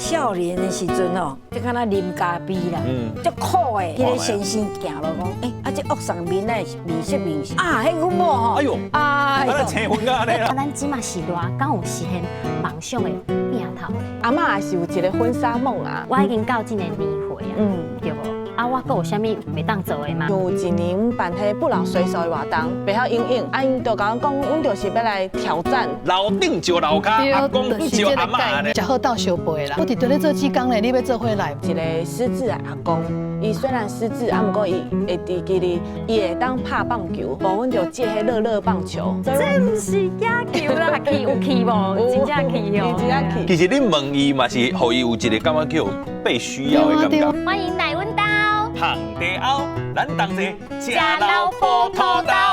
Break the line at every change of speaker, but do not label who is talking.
少年的時陣吼，就敢若啉咖啡啦，足苦的。彼个先生行落講，欸，啊，這惡送面的面色面色，啊，彼阮某吼，
哎呦，
哎
啊，青昏到按呢啦。
啊，咱這馬時代，敢有實現夢想的摒頭？
阿嬤也是有一個婚紗夢啊。
我已經到這个年歲啊，對無？啊，我閣有啥物袂當做的嗎？
有一年阮辦彼不老水手的活動，袂曉游泳，啊，𪜶就共阮講，阮就是欲來挑戰。
樓頂招樓跤，阿公招阿嬤按呢。
食好鬥相報啦。我佇對咧做志工咧，你欲做伙來？
一個失智的阿公，伊雖然失智，啊，毋過伊會記得，伊會當拍棒球，無阮就借彼樂樂棒球。
這毋是假球啦，去有去無？真正去哦。
真正去。
其實你問伊嘛是，予伊有一個感覺叫被需要的感覺。
歡迎來阮兜，
烘茶甌，咱同齊食老埔土豆。